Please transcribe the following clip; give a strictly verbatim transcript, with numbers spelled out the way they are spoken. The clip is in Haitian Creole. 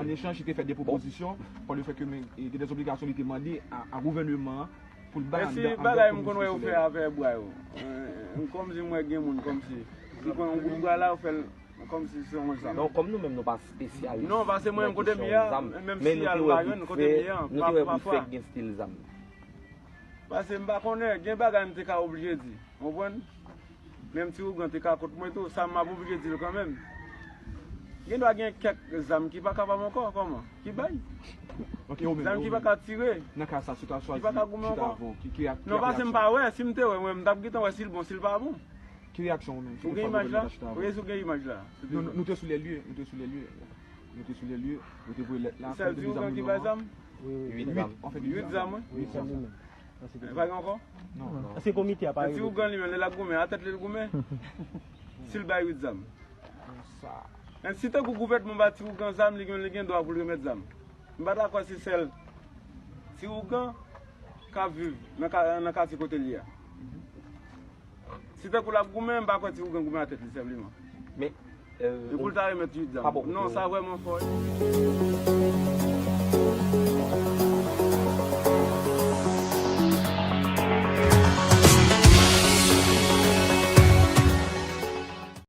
an echanj, li te fè de pwopozisyon, pa le fè ke men, e, gen de obligasyon li te mande a, a gouvènman an pou l bay anndan, anndan komin sou Solèy. Bagay m konn wè yo fè avè bwa yo. Kòmsi m wè gen moun kòmsi ki pran yon bout bwa la, yo fè l kòmsi se yon zam. Non, kòm nou menm nou pa espesyalis nan kesyon zam, men nou te wè vit fè, nou te wè vit fè gen stil zam. Paske m pa konnen, gen bagay m te ka oblije di. Ou konprann? Menm Ti Ougan te ka kont mwen tou, sa m ap oblije di l kanmenm. Gen dwa gen kèk zam ki pa kapab ankò, kòman? Ki bay? Zam ki pa ka tire, ki pa ka goumen ankò. Non, paske m pa wè, si m te wè, mwen, m t ap gentan wè si l bon, si l pa bon. Ki reyaksyon ou menm? Ou gen imaj la? Ou gen imaj la? Nou te sou lè lye, nou te sou lè lye. Nou te sou lè lye, nou te voye lèt la. Sèl Ti Ougan ki bay zam? Uit zam. Uit zam, wi. Uit zam. Pa gen ankò? Non. Se komite a pa rele. Ti Ougan li menm, lè l ap goumen, a tèt li l goumen. Si l bay uit zam. Men si tankou gouvènman ba Ti Ougan zam, li gen, li gen dwa pou l remèt zam. M pa ta kwè se sèl Ti Ougan k ap viv nan ka-, nan katye kote l ye a. Si tankou l ap goumen, m pa kwè Ti Ougan goumen a tèt li senpleman. Men, e pou l ta remèt uit zam. Non, sa vrèman fò wi.